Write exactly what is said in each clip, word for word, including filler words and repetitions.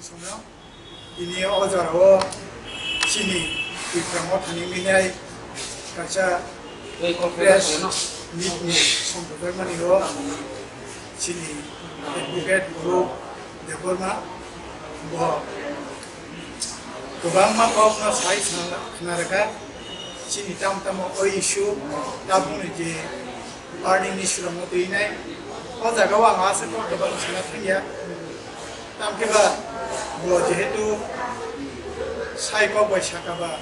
Sono, tini o jora o chini Tipra Motha ni minai kaisa press meet ni songkojak mani o chini advocate Bhuruk Debbarma bo kwbangma kok no sai khna rwkha. Chini tam tamo o issue tabukni je burning issue rok no twi nai. O jaga o ang aswk kok kwbang sana thangya. Tamkhe ba bo jehetu sai kok bai saka ba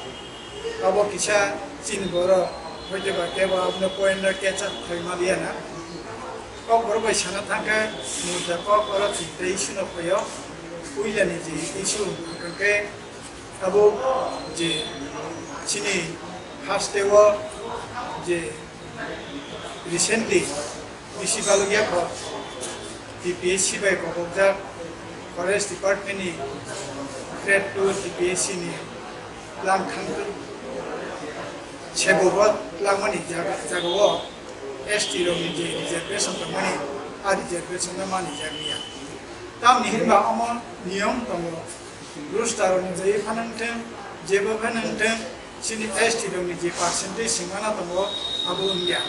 abo kisa chini borok hoite ba kebo abono point no catch up khai ma liya na. Kok borok bai sana thangkhe murja kok oro chini tei issue no phaio. Puila ni je issue hwnkhe abo je chini haste o je recently bisi balukya kho T P S C bai kokokjak forest department ni grade two T P S C ni lang thang sebo bo langmani jaga jaga o S T rok ni je reservation tongmani a reservation no mani jagya. Tamni hinba omo niyom tongo. Roster rok nujai phano wngthang, jebo phano wngthang, chini S T rok ni je percentage singmana tongo, abo wngya.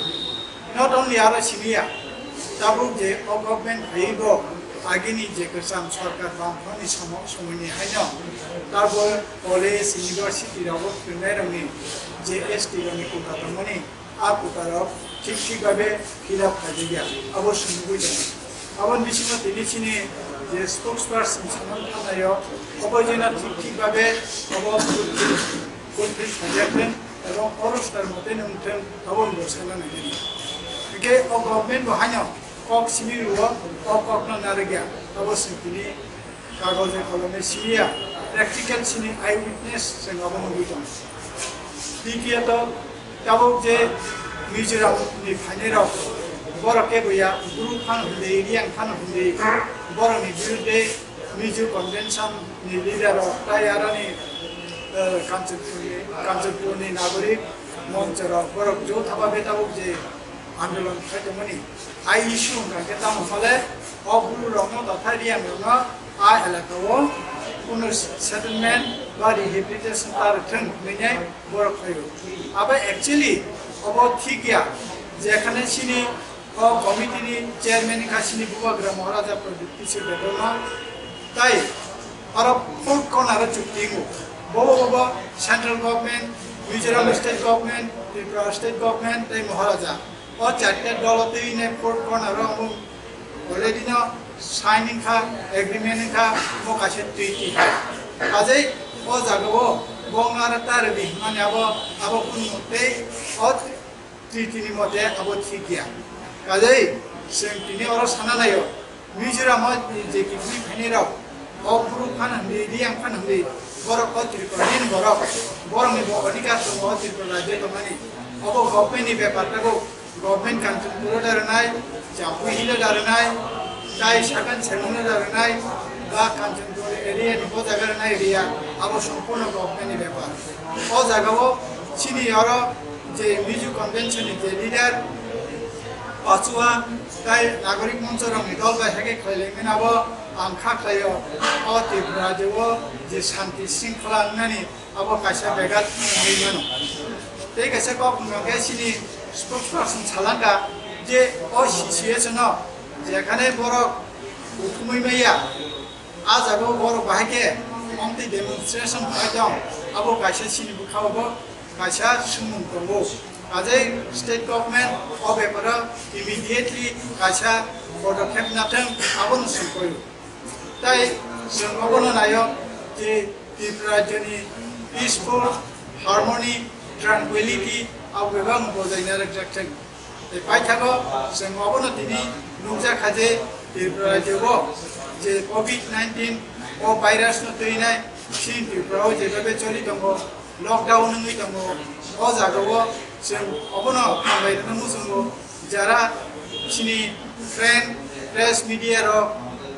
Not only aro siniya, tabuk je o government phaibo agini je kwcham sorkar bangphani somo-, somoini haino tabuk college, university rogo phwrwngnairokni je S T rokni quota tongmani, a quota rok thik thik babe fill up khaijak ya, abo swngjagwi tongo. Aboni bisingo tini chini je spokesperson sanani thangnaio, obo jena thik thik babe obo fulfill, fulfill khaijak thung ebong o roster mote nung thung, abo bo sana nai. Hingke o government bo haino kok simi rwo, o kok no narwkya, abo chwng tini kagoje kolome simiya, practical sini eyewitness chwng abo nugwi tongo. Twikiya to tabuk je Mizoram ni phainai rok borok kebo ya guru phan hwndwi, riyang phan hwndwi borok ni birudde Mizo convention ni leader rok tai aroni, eh, Kanchanpur ni, Kanchanpur ni nagorik moncho rok borok jo thapa be tabuk je andolon khai tongmani. A issue wngkha khe tamo hole o guru rokno totha riyang rokno a elaka o puno settlement ba rehabilitation ta rwthwng hinwi borok phaio. Abo actually obo thik ya, jekhane chini o committee ni chairman wngkha chini Bubagra Maharaja Pradyut Kishore Debbarma, tai aro four corner o chukti wngo. Bobo bobo central government, Mizoram state government, Tripura state government tai Maharaja. O charta dolo twi ne four corner o omo already no sign wngkha, agreement wngkha, bo kaisa treaty. Kajai o jaga o bong nara ta rwdi hwnmani abo, abo kunu tei o treaty ni mote abo thik ya. Kajai chwng tini oro sana naio. Mizoram o je kibni phainai rok, o phuru phan hwnwi, riyang phan hwnwi, borok o Tripura ni borok, borok ni bo adhikar tongo o Tripura rajyo tongmani. Obo government ni bepar tabuk, government Kanchanpur o da rwnai, Jambui Hill o da rwnai, tai sakan Sengmon o da rwnai, ba Kanchanpur area ni bo jaga rwnai riya, abo sompurno government ni bepar. O jaga o chini oro je Mizo Convention ni je leader, Pachua tai Nagorik Moncho rokni dol bai hai khe khlailaimani abo ang kha khlaio. O Tripura rajyo o je shanti shringkhala wngnani abo kaisa begat wngwi mano. Tei kaisa kok wngkha khe chini spokesperson salangkha je o situation o jekhane borok uthumwi maya, a jaga o borok bahai khe omtwi demonstration khlai tong, abo kaisa chini bwkha o bo kaisa swngmung tongo. Kajai state government o beparo immediately kaisa podokhep nathwng, abono swngkoi. Tai chwng obono naio je Tripura rajyoni peaceful, harmony, tranquility abo bebak bojai narwkjak thwng. Tei paithago chwng obono tini nukjakha je Tripura rajyo o je covid nineteen o virus no twinai chini Tripura o jebabe choli tongo, lockdown wngwi tongo, o jaga o chwng obono hambai rwna muchungo, jara chini friend, press media rok,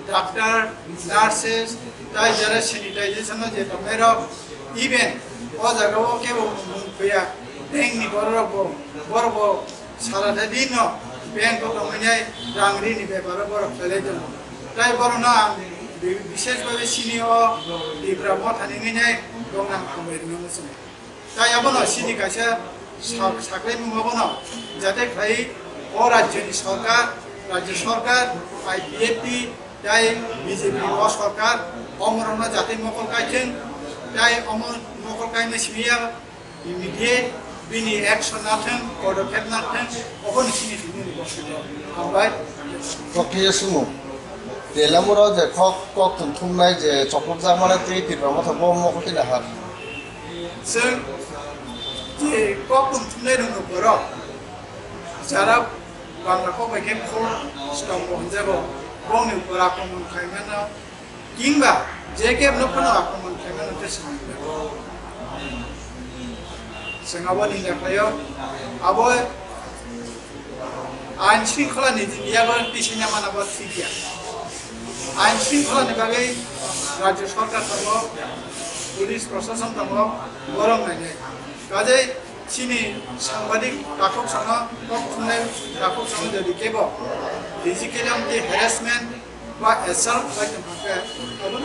doctor, nurses, tai jara sanitization no je tongnai rok, even o jaga o kebo mung phuya, bank ni borok rok bo, borok bo sara da din no bank o tongwi nai rang rini bepar o borok khlai tongo. Tai borok no ang Bi-, bishesh bhabe chini o Tipra Motha ni nini gongna hambai rwna muchungo. Tai abono chini kaisa sak-, saklaimung abono jate khlai o rajyoni sorkar, rajya sorkar, I P F T, tai B J P o sorkar, omorokno jate mokol kaithwng, tai omo mokol kaima simiya, immediate bini action nathwng, podokhep nathwng, obono chini thwngmungni bosongo. Hambai. Kokthai sumo. Telamura je kok, kok thum thumnai je chokpok jakmani tei Tipra Motha bo mokol twi nahar. Chwng je kok thum thumnai rwngno borok jara Bangla kok bai khe kho stombo hwnjago, bongni upor akromon khaimano, kingba je khe nokhano akromon khaimano tei swmai. Chwng abo ni lekhaio, abo ain shringkhola ni yago tisina mana bo thik ya. Ain shringkhola ni bagwi rajya sarkar tongo, police prosason tongo, borok nainai. Kajai chini sangbadik takhuk sano, kok thumnai takhuk sano jodi kebo physically amtwi harassment ba assault khlai tongkha khe, abo